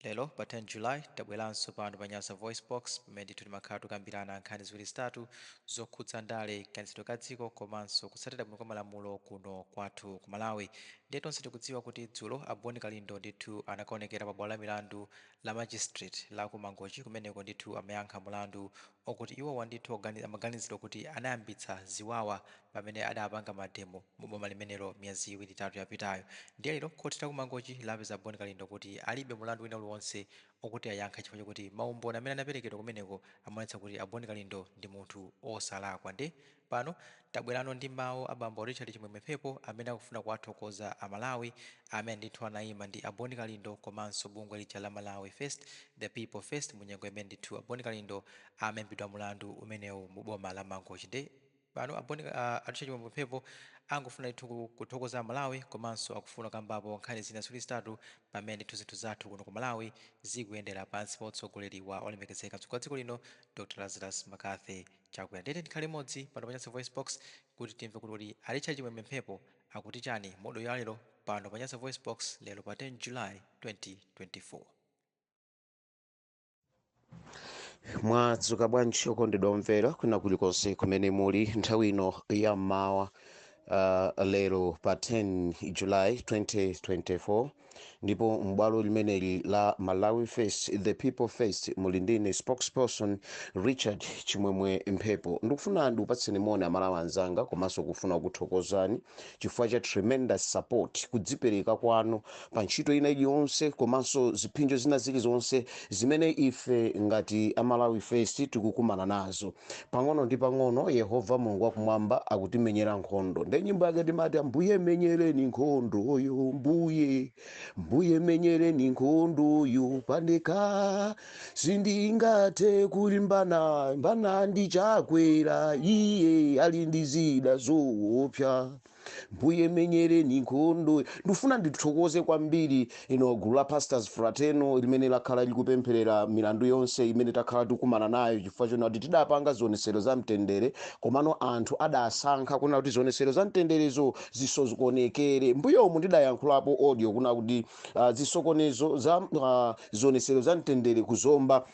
Lero pa 10 July tabweranso pano pa Nyasa VoiceBox pamene ndithu timakhala tikukambirana nkhani ziwiri zitatu zokhudza ndale, kayendetsedwe ka dziko komanso kutsatira bwino kwa malamulo kuno kwathu ku Malawi. Ndiye tonse tikudziwa kuti dzulo a Bon Kalindo ndithu anakaonekera pa bwalo la milandu la Magistrate la ku Mangochi. Kumeneko ndithu amayankha mulandu okuti iwowa ndithu amaganizidwa kuti anayambitsa ziwawa pamene adapanga mademo mu boma limenelo miyezi iwiri itatu yapitayo. Ndiye lero khoti la ku Mangochi lapeza Bon Kalindo kuti alibe mulandu wina uliwonse okuti ayankhe chifukwa chokuti maumboni amene anaperekedwa kumeneko amaonetsa kuti a Bon Kalindo ndi munthu osalakwa. Nde pano tabwerano ndi mawu a bambo Richard Chimwemwe Mphepo amene akufuna kuwathokoza a Malawi amene ndithu anayima ndi a Bon Kalindo komanso bungwe lija la Malawi First, The People First mu nyengo imene ndithu a Bon Kalindo amaimbidwa mulandu umenewu mu boma la Mangochi. Nde pano a Richard Chimwemwe Mphepo angofuna ndithu kuthokoza a Malawi komanso akufuna kukambapo nkhani zina ziwiri zitatu pamene ndithu zinthu zathu kuno ku Malawi zikuyendera pansi pa utsogoleri wa olemekezeka mtsogoleri wa dziko lino Dr Lazarus McCarthy Chakwera. Ndiye tikhale limodzi pano pa Nyasa VoiceBox kuti timve kuti kodi a Richard Chimwemwe Mphepo akuti chani mu audio ya lero pano pa Nyasa VoiceBox lero pa 10 July 2024. Mwadzuka bwanji okondedwa omvera kwina kulikonse kumene muli nthawi ino ya mmawa, lero pa 10 July 2024, ndipo m'bwalo limeneli la Malawi First, The People First, muli ndine spokesperson Richard Chimwemwe Mphepo. Ndikufuna ndikupatseni moni Amalawi anzanga, komanso kufuna kuthokozani chifukwa cha tremendous support, kudzipereka kwanu pa ntchito ina iliyonse komanso ziphinjo zina zilizonse zimene ife ngati Amalawi First tikukumana nazo. Pang'ono ndi pang'ono Yehova Mulungu wakumwamba akutimenyera nkhondo. Nde nyimbo yake timati, "Ambuye menyereni nkhondoyo, Mbuye, Mbuye menyereni nkhondoyo, pandekha sindingathe kulimbana mbana ndi Chakwera, iye ali ndi zida zoopsa. Mbuye menyereni nkhondo." Ndikufuna ndithokoze kwambiri ino gulu la Pastors Fraternal limene lakhala likupempherera milandu yonse imene takhala tikumana nayo, chifukwa chona kuti tidapanga zionesero za mtendere, komano anthu adasankha kuna kuti zionesero za mtenderezo zisokonekere. Mbuyomu ndidayankhulapo audio kuna kuti zisokonezo za zionesero za mtendere kuzomba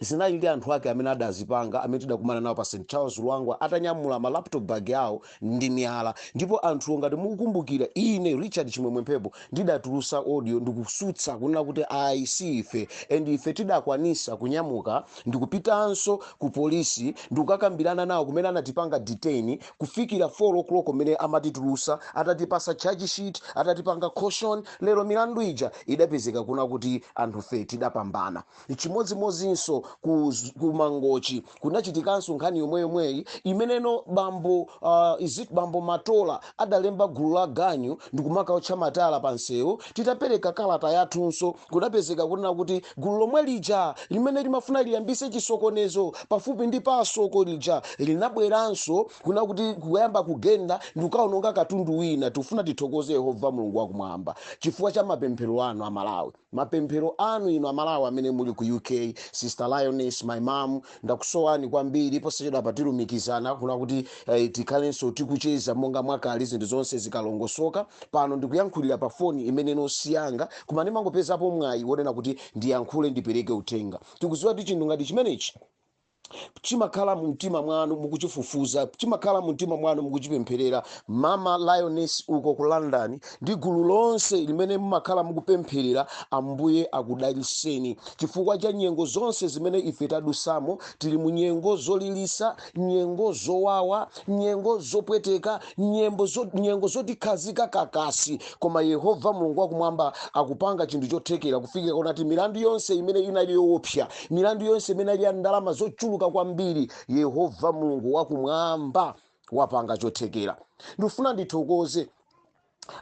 zinali ndi anthu ake amene adazipanga, amene tidakumana nawo pa St Charles Lwangwa atanyamula ma laptop bag awo ndi miyala. Ndipo anthuwo, ngati mukukumbukira, ine Richard Chimwemwe Mphepo ndidatulusa audio ndikusutsa kunena kuti ayi, si ife, and ife tidakwanisa kunyamuka ndikupitanso ku polisi ndikukakambirana nawo kumene anatipanga detain kufikira 4 o'clock kumene amatitulusa atatipasa charge sheet, atatipanga caution. Lero milandu ija idapezeka kuna kuti anthufe tidapambana. Chimodzimodzinso ku Mangochi kunachitikanso nkhani yomweyomweyi imeneno bambo, is it bambo Matola, adalemba gulu la ganyu ndikumakaotcha matala pa nsewu. Titapereka kalata yathunso, kudapezeka kunena kuti gulu lomwe lija limene limafuna liyambise chisokonezo pafupi ndi pasoko lija linabweranso kuna kuti kuyamba kugenda ndikukaononga katundu wina. Tikufuna tithokoze Yehova Mulungu wakumwamba chifukwa cha mapemphero anu Amalawi, mapemphero anu inu Amalawi amene muli ku UK. Sister Lioness, my mom, ndakusowani kwambiri. Posachedwa patilumikizana kuna kuti tikhalenso tikucheza monga mwakale zinthu zonse zikalongosoka. Pano ndikuyankhulira pa foni imene nosiyanga, koma ndimangopezapo mwayi wonena kuti ndiyankhule, ndipereke uthenga. Tikudziwa kuti chinthu ngati chimenechi chimakhala mu mtima mwanu mukuchifufuza, chimakhala mu mtima mwanu mukuchipempherera. Mama Lioness uko ku London ndi gulu lonse limene mumakhala mukupempherera, Ambuye akudaliseni chifukwa cha nyengo zonse zimene ife tadusamo. Tili mu nyengo zolilisa, nyengo zowawa, nyengo zopweteka, nyengo zotikhazika kakasi, koma Yehova Mulungu wakumwamba akupanga chinthu chothekera kufikira kunati milandu yonse imene inali yoopsa, milandu yonse imene ili ya ndalama zochuluka kwambiri, Yehova Mulungu wakumwamba wapanga chothekera. Ndikufuna ndithokoze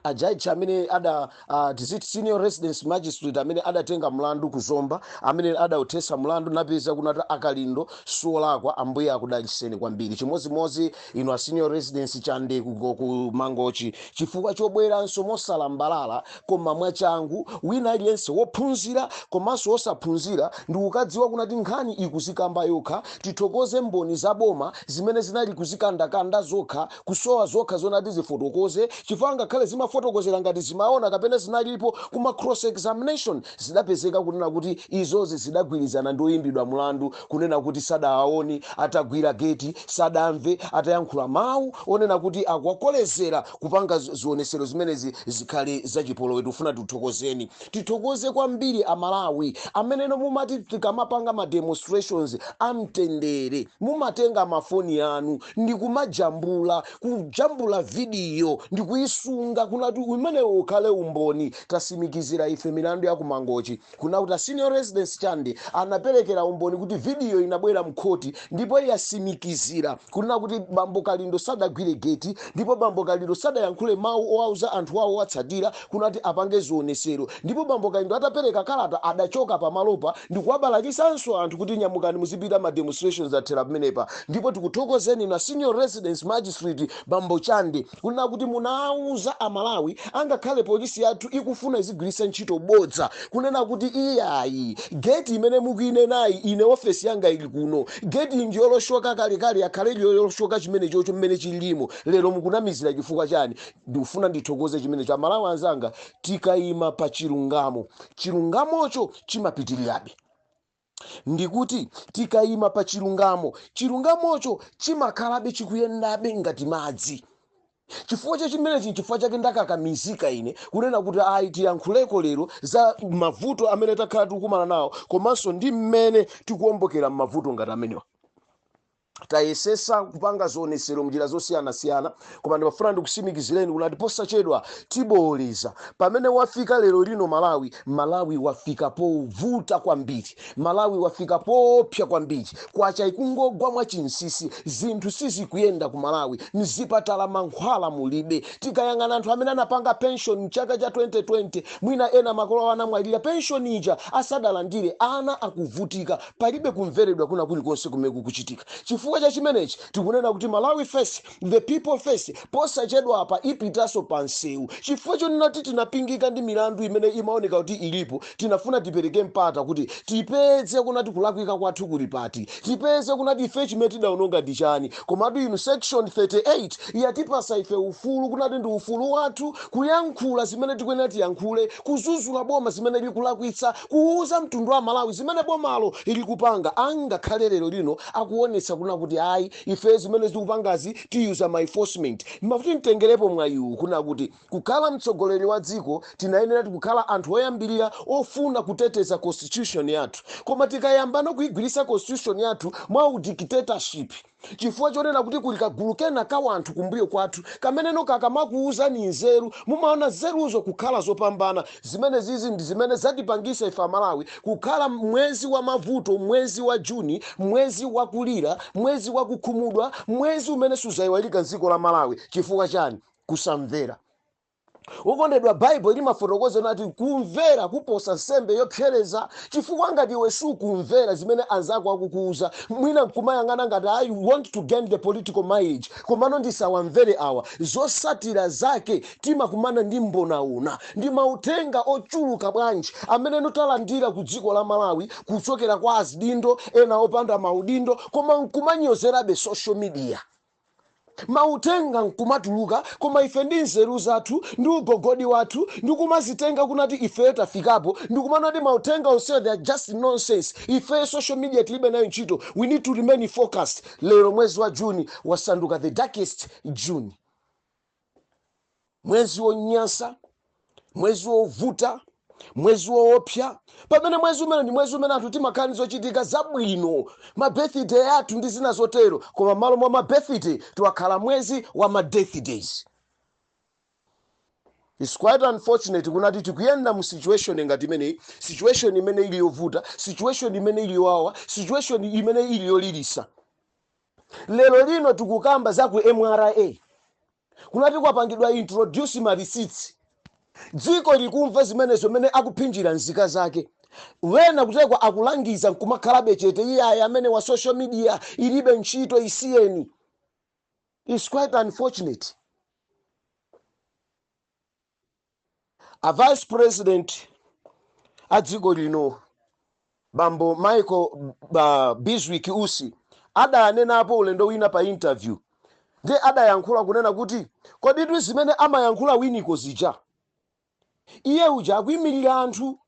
ajaji amene ada, tiziti senior residence magistrate amene adatenga mlandu kuzomba, amene adauthesa mlandu napeza kunati aKalindo siolakwa. Ambuye akudaliseni kwambiri. Chimodzimodzi inu a senior residence Chande ku Mangochi, chifukwa chobweranso mosalambalala koma mwachangu, wina aliyense wophunzira komanso wosaphunzira ndikukadziwa kunati nkhani ikuzikamba yokha. Tithokoze mboni zaboma zimene zinali kuzikandakanda zokha, kusowa zokha zonati zifotokoze, chifukwa ngakhale zimafotokozera ngati zimaona kapena zinalipo. Kuma cross examination zidapezeka kunena kuti izozi zidagwirizana ndi oyimbidwa mlandu, kunena kuti sadawaone atagwira geti, sadamve atayankhula mawu onena kuti akuwakolezera kupanga zionesero zimenezi zikhale zachipolowe. Tikufuna tithokozeni, tithokoze kwambiri Amalawi ameneno mumati tikamapanga ma demonstrations amtendere mumatenga mafoni anu ndikumajambula, kujambula video ndikuyisunga kunati umenewo ukhale umboni. Tasimikizira ife milandu ya kumangochi kuna kuti a Senior Residence Chande anaperekera umboni kuti video inabwera mkhoti ndipo yasimikizira kunena kuti bambo Kalindo sadagwire geti, ndipo bambo Kalindo sadayankhule mawu owauza anthu awo owatsatira kunati apange zionesero, ndipo bambo Kalindo atapereka kalata adachoka pamalopa ndikuwabalalisanso anthu kuti nyamukani muzipita, ma demonstrations athera pamenepa. Ndipo tikuthokozeni na Senior Residence Magistrate bambo Chande kunena kuti munauza Amalawi, angakhale polisi yathu ikufuna izigwiritsa ntchito bodza kunena kuti iyayi, geti imene mukuinenayi, ine ofesi yanga ili kuno, geti ndiyoloshoka kalekale, yakhale yoloshoka chimene chocho mmene chilimo lero, mukunamizira chifukwa chani? Ndikufuna ndithokoze chimenecho. Amalawi anzanga, tikayima pa chilungamo, chilungamocho chimapitirirabe. Ndikuti tikayima pa chilungamo, chilungamocho chimakhalabe chikuyendabe ngati madzi. Chifukwa cha chimenechi, chifukwa chake ndakakamizika ine kunena kuti ayi, tiyankhuleko lero za mavuto amene takhala tikukumana nawo, komanso ndi mmene tikuwombokera m'mavuto ngati amenewa. Tayesesa kupanga zionesero mnjira zosiyanasiyana, koma ndimafuna ndikusimikizireni kuti posachedwa tiboleza pamene wafika lero lino Malawi. Malawi wafika povuta kwambiri, Malawi wafika popsa kwambiri. Kwacha ikungogwa mwachinsisi, zinthu sizikuyenda ku Malawi, mzipatala mankhwala mulibe. Tikayang'ana anthu amene anapanga pension mchaka cha 2020, mwina ena makolo awo anamwalira pension ija asadalandire, ana akuvutika, palibe kumveredwa kuna kulikonse kumene kukuchitika. Chifukwa cha chimenechi tikunena kuti Malawi First, the people first, posachedwa apa ipitanso pa msewu, chifukwa chonena kuti tinapingika ndi milandu imene imaoneka kuti ilipo. Tinafuna tipereke mpata kuti tipeze kunati kulakwika kwathu kuli pati, tipeze kunati ife chimene tidaononga ndi chani. Komatu inu, section 38 yatipasa ife ufulu kunati ndi ufulu wathu kuyankhula zimene tikuyenera tiyankhule, kuzuzula boma zimene likulakwitsa, kuuza mtundu wa Malawi zimene bomalo likupanga, angakhale lero lino akuonetsa kuna kuti ayi, ife zimene zikupangazi tiyuza ma enforcement. Mafuti mtengerepo mwayiwu kuna kuti kukhala mtsogoleri wa dziko tinayenera kukhala anthu oyambirira ofuna kuteteza constitution yathu, koma tikayambano kuyigwiritsa constitution yathu mwa udictatorship, chifukwa chonena kuti kuli kagulu kena ka wanthu kumbuyo kwathu kameneno kakamakuuzani nzeru, mumaona nzeruzo kukhala zopambana. Zimene zizi ndi zimene zatipangisa ife Amalawi kukhala mwezi wa mavuto, mwezi wa Juni, mwezi wakulira, mwezi wakukhumudwa, mwezi umene suzayiwalika mdziko la Malawi. Chifukwa chani? Kusamvera. Wokondedwa, Baibulo limafotokoza nati kumvera kuposa nsembe yopsereza, chifukwa ngati iwe sukumvera zimene anzako akukuuza, mwina nkumayang'ana ngati I want to gain the political mileage, komano ndisawamvere awa, zosatira zake timakumana ndi mbonauna ndi mauthenga ochuluka bwanji amene talandira ku dziko la Malawi kuchokera kwa azidindo ena opanda maudindo, koma nkumanyozerabe social media, mauthenga nkumatuluka, koma ife ndi nzeru zathu ndi ugogodi wathu ndikumazitenga kunati ifeyo tafikapo, ndikumana kuti mauthenga onsewo, they are just nonsense. Ifeyo social media tilibe nayo ntchito, we need to remain focused. Lero mwezi wa Juni wasanduka the darkest June, mwezi wonyansa, mwezi wovuta, mwezi woopsa, pamene mwezi umene ndi mwezi umene anthu timakhala ndi zochitika zabwino, ma birthday athu ndi zina zotero, koma malo mwa ma birthday tiwakhala mwezi wa ma death days. It's quite unfortunate kunati tikuyenda mu situation ngati imeneyi, situation imene ili yovuta, situation imene ili yowawa, situation imene ili yolilisa. Lero lino tikukamba za ku MRA kunati kwapangidwa introduce ma receipts. Dziko likumva zimenezo, mene akuphinjira nzika zake, wena kutekwa akulangiza nkumakhalabe chete, iyayi, amene wa social media ilibe ntchito, isiyeni. It's quite unfortunate. A vice president a dziko lino, bambo Michael Bizwick Usi, adanenapo ulendo wina pa interview. Ndiye adayankhula kunena kuti koditu zimene amayankhula Winiko zija, iye uja akuyimirira anthu.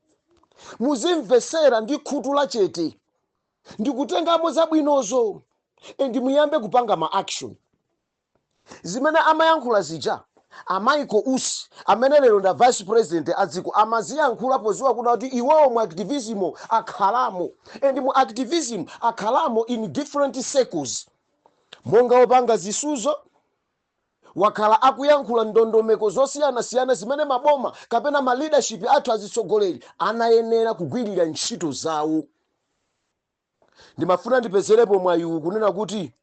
Muzimvesera ndi khutu lachete ndikutengamo zabwinozo and muyambe kupanga ma action. Zimene amayankhula zija a Michael Usi, amene lero nda vice president a dziko, amaziyankhula poziwa kuna kuti iwowo mu activism akhalamo, and mu activism akhalamo in different circles, monga opanga zisuzo, wakhala akuyankhula ndondomeko zosiyanasiyana zimene maboma kapena ma leadership athu, azitsogoleri, anayenera kugwirira ntchito zawo. Ndimafuna ndipezerepo mwayiwu kunena kuti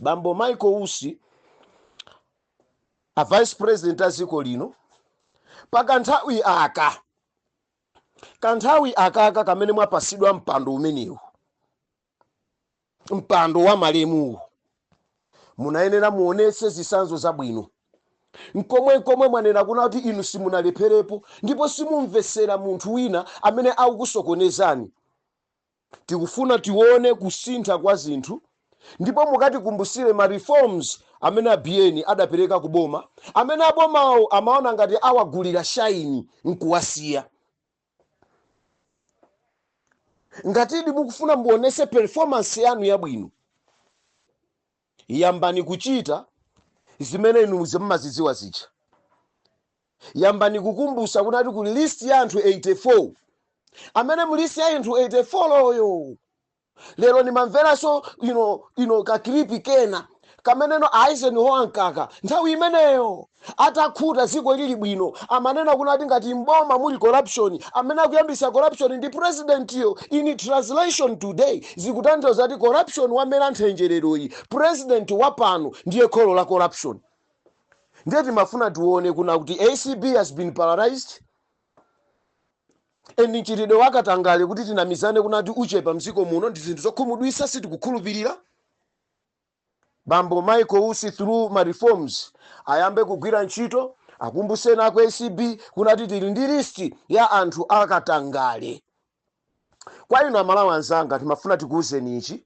bambo Michael Usi, a vice president a dziko lino, pakanthawi aka, kanthawi akaka kamene mwapasidwa mpando umenewu, mpando wa malemuwu, munayenera muonetse zitsanzo zabwino. Nkomwe mwanena kuna kuti inu simunalepherepo ndipo simumvesera munthu wina amene akukusokonezani. Tikufuna tione kusintha kwa zinthu, ndipo mukatikumbusire ma reforms amene a Biyeni adapereka kuboma, amene abomawo amaona ngati awagulira shine nkuwasiya. Ngatidi mukufuna muonese performance yanu yabwino, yambani kuchita zimene inu mmazidziwa zija. Yambani kukumbusa kunati kuli list ya anthu 84, amene mu list ya anthu 84 loyo lero ndimamveranso ino ka clip kena kameneno Eisenhower Mkaka nthawi imeneyo atakhuta, dziko lili bwino, amanena kunati ngati mboma muli corruption, amene akuyambisa corruption ndi presidentiyo. In translation today zikutanthauza kuti corruption wamera nthenjereroyi, president wapano ndiye kholo la corruption. Ndiye timafuna tione kuna kuti ACB has been paralyzed and mchitidwe wakatangale, kuti tinamizane kunati uchepa mdziko muno, ndi zinthu zokhumudwitsa. Sitikukhulupirira. Bambo Michael Usi, through ma reforms ayambe kugwira ntchito, akumbuseni aku ACB kunati tili ndi list ya anthu akatangale. Kwa inu Amalawi anzanga, timafuna tikuwuzeni ichi: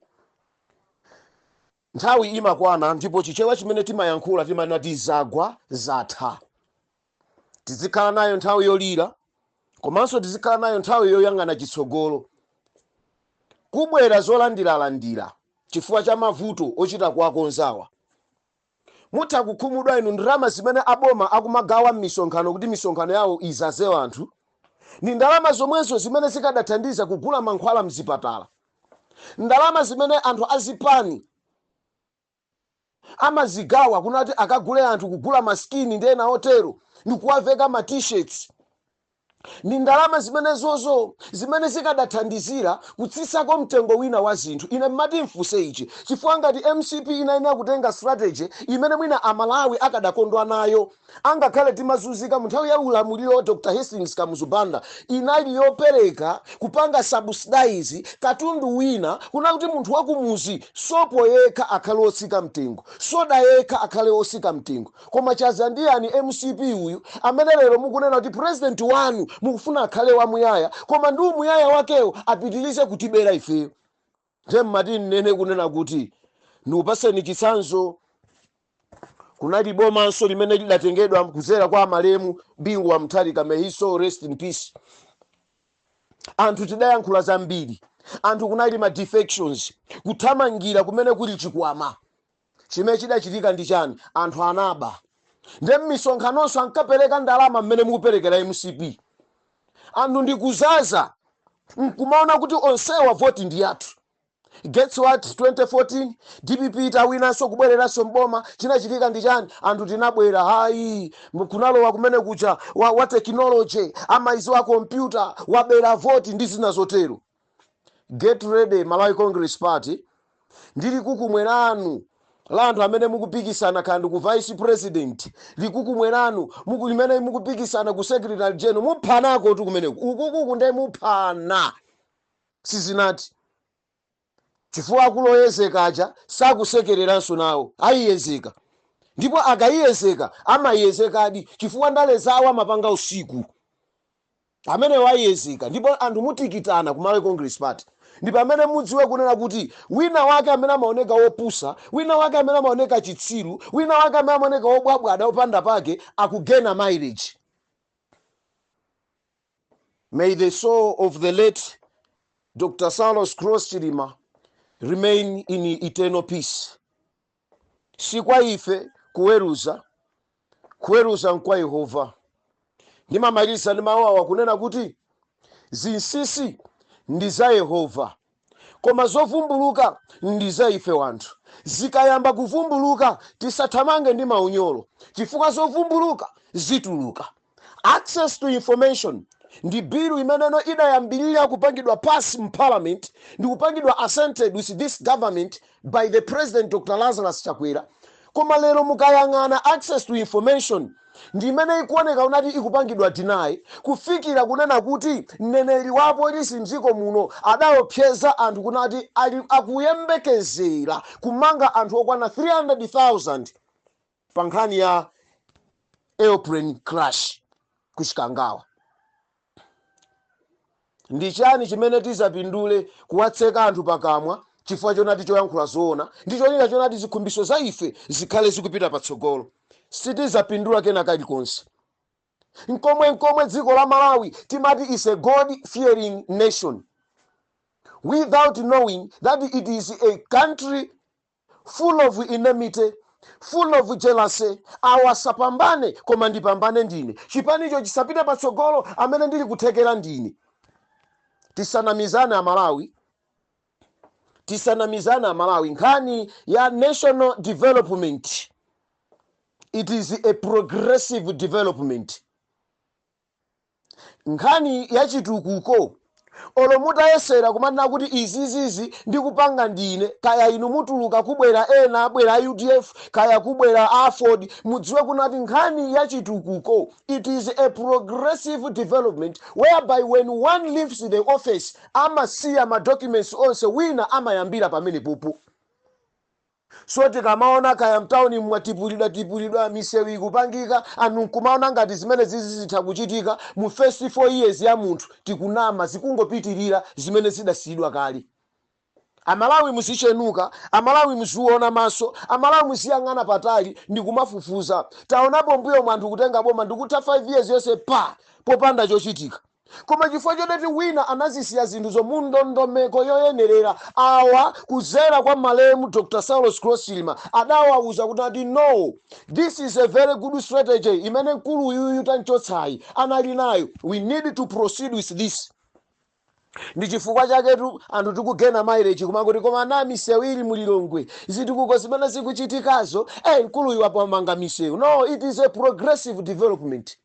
nthawi imakwana, ndipo Chichewa chimene timayankhula timanati zagwa zatha. Tizikhala nayo nthawi yolira, komanso tizikhala nayo nthawi yoyang'ana chitsogolo. Kubwera zolandiralandira chifukwa cha mavuto ochita kuwakonzawa. Mutha kukhumudwa inu. Ndalama zimene aboma akumagawa m'misonkhano kuti misonkhano yawo izaze anthu ndi ndalama zomwezo zimene zikadathandiza kugula mankhwala mzipatala. Ndalama zimene anthu azipani amazigawa kunati akagule anthu, kugula maskini ndi ena otero, ndikuwaveka ma T-shirts, ndi ndalama zimenezozo zimene zikadathandizira kutsitsako mtengo wina wa zinthu. Ine mmati mfunse ichi chifukwa ngati MCP inayenera kutenga strategy imene mwina Amalawi akadakondwa nayo, angakhale timazunzika mu nthawi ya ulamuliro wa Dr Hastings Kamuzu Banda, inali yopereka, kupanga subsidize katundu wina, kuna kuti munthu wakumuzi sopo yekha akhale otsika mtengo, soda yekha akhale otsika mtengo. Koma chazandiyani MCP uyu, amene lero mukunena kuti president wanu mukufuna akhale wamuyaya, koma ndi umuyaya wakewo apitirize kutibera ifeyo? Nde mmati nnene kunena kuti ndikupaseni chitsanzo. Kunali bomanso limene lidatengedwa kuzera kwa malemu Bingu wa Mutharika, may his soul rest in peace. Anthu tidayankhula zambiri, anthu kunali ma defections, kuthamangira kumene kuli chikwama. Chimene chidachitika ndi chani? Anthu anaba. Nde m'misonkhanonso ankapereka ndalama mmene mukuperekera MCP. Anthu ndikuzaza nkumaona kuti onsewa voti ndi yathu. Guess what? 2014 DPP itawinanso, kubwereranso mboma, chinachitika ndi chani? Anthu tinabwera, hayi, kunalowa kumene kucha wa technology, amaizi wa kompyuta, wabera voti ndi zina zotero. Get ready, Malawi Congress Party, ndili kukumweranu la anthu amene mukupikisana kandi ku vice president, likukumweranu muku limene mukupikisana ku secretary general. Muphanako tu kumeneku, ukukuku nde muphana. Sizinati chifukwa akuloyezekaja sakusekereranso nawo, ayiyezeka, ndipo akayiyezeka amayiyezekadi, chifukwa ndale zawo amapanga usiku. Amene wayezeka, ndipo anthu mutikitana ku Malawi Congress Party, ndi pamene mudziwe kunena kuti wina wake amene amaoneka wopusa, wina wake amene amaoneka chitsiru, wina wake amene amaoneka wobwabwada wopanda pake, akugena mileage. May the soul of the late Dr Saulos Klaus Chilima remain in eternal peace. Si kwa ife kuweruza, kuweruza nkwa Yehova. Ndimamaliza ndi mawu awa kunena kuti zinsinsi ndi za Yehova, koma zovumbuluka ndi za ife wanthu. Zikayamba kuvumbuluka, tisathamange ndi maunyolo, chifukwa zovumbuluka zituluka. Access to information ndi bill imeneno idayambirira kupangidwa pass mu Parliament ndi kupangidwa assented with this government by the President Dr Lazarus Chakwera. Koma lero mukayang'ana, access to information ndi imene ikuoneka unati ikupangidwa deny, kufikira kunena kuti mneneri wa apolisi mdziko muno adaopseza anthu kunati ali akuyembekezera kumanga anthu okwana 300,000 pa nkhani ya airplane crash kuChikangawa. Ndi chani chimene tizapindule kuwatseka anthu pakamwa chifukwa chonati choyankhula zoona ndi cholinga chonati zikhumbiso za ife zikhale zikupita patsogolo? Sitizapindula kena kalikonse. Nkomwe nkomwe dziko la Malawi timati is a God fearing nation, without knowing that it is a country full of enmity, full of jealousy. Awa sapambane, koma ndipambane ndine. Chipanicho chisapite patsogolo, amene ndili kuthekera ndine. Tisanamizane Amalawi, tisanamizane Amalawi. Nkhani ya national development, it is a progressive development. Nkhani ya chitukuko, olo mutayesera kumanena kuti izizizi ndikupanga ndine, kaya inu mutuluka, kubwera ena, abwera a UDF, kaya kubwera AFORD, mudziwe kunati nkhani ya chitukuko, it is a progressive development whereby when one leaves the office, amasiya ma documents onse, wina amayambira pamene popo. So tikamaona kaya mtawuni mwatipulidwa tipulidwa, misewu ikupangika, anthu nkumaona ngati zimene zizi zitha kuchitika mu first 4 years ya munthu, tikunama. Zikungopitirira zimene zidasiyidwa kale. Amalawi muzichenuka, Amalawi muziona maso, Amalawi muziyang'ana patali ndi kumafufuza. Taonapo mbuyo mwanthu kutenga boma ndikutha 5 years yonse pa popanda chochitika, koma chifukwa choteti wina anazisiya zinthuzo mu ndondomeko yoyenerera. Awa kuzera kwa malemu Dr Saulos Klaus Chilima adawawuza kuti ati, "No, this is a very good strategy imene mkulu uyuyu tanchotsayi anali nayo. We need to proceed with this." Ndi chifukwa chaketu anthu tikugena mileage kumangoti, koma na misewu ili muLilongwe, zitukuko zimene zikuchitikazo, mkuluyu wapamanga misewu. No, it is a progressive development.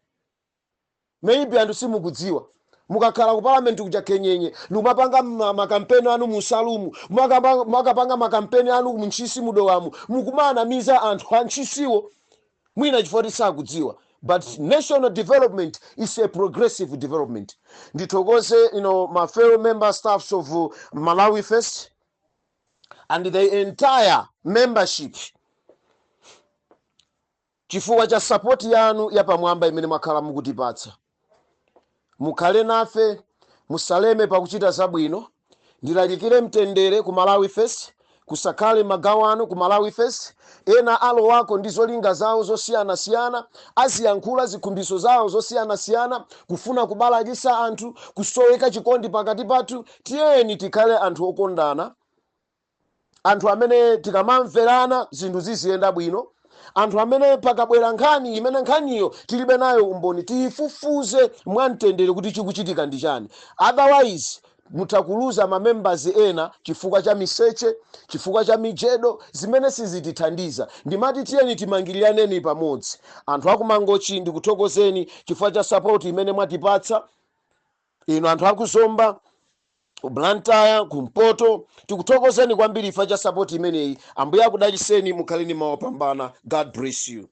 Maybe anthu simukudziwa. Mukakhala ku Parliament kuja kenyenye, ndikumapanga makampeni anu musalumu, mukapanga makampeni anu muNtchisi, muDowamu, mukumanamiza anthu aNtchisiwo mwina chifukwa tisakudziwa. But national development is a progressive development. Ndithokoze my fellow member staffs of Malawi First and the entire membership chifukwa cha support yanu yapamwamba imene mwakhala mukutipatsa. Mukhale nafe, musaleme pakuchita zabwino. Ndilalikire mtendere ku Malawi First, kusakhale magawano ku Malawi First. Ena alowako ndi zolinga zawo zosiyanasiyana, aziyankhula zikhumbiso zawo zosiyanasiyana, kufuna kubalalisa anthu, kusoweka chikondi pakati pathu. Tiyeni tikhale anthu okondana, anthu amene tikamamverana zinthu ziziyenda bwino, anthu amene pakabwera nkhani imene nkhaniyo tilibe nayo umboni, tiyifufuze mwamtendere kuti chikuchitika ndi chani. Otherwise mutha kuluza ma members ena chifukwa cha miseche, chifukwa cha mijedo zimene sizitithandiza. Ndimati tiyeni timangiriraneni pamodzi. Anthu akuMangochi, ndikuthokozeni chifukwa cha support imene mwatipatsa. Inu anthu akuZomba, ku Blantyre, kumpoto, tikuthokozeni kwambiri chifukwa cha support imeneyi. Ambuye akudaliseni, mukhaleni mawapambana. God bless you.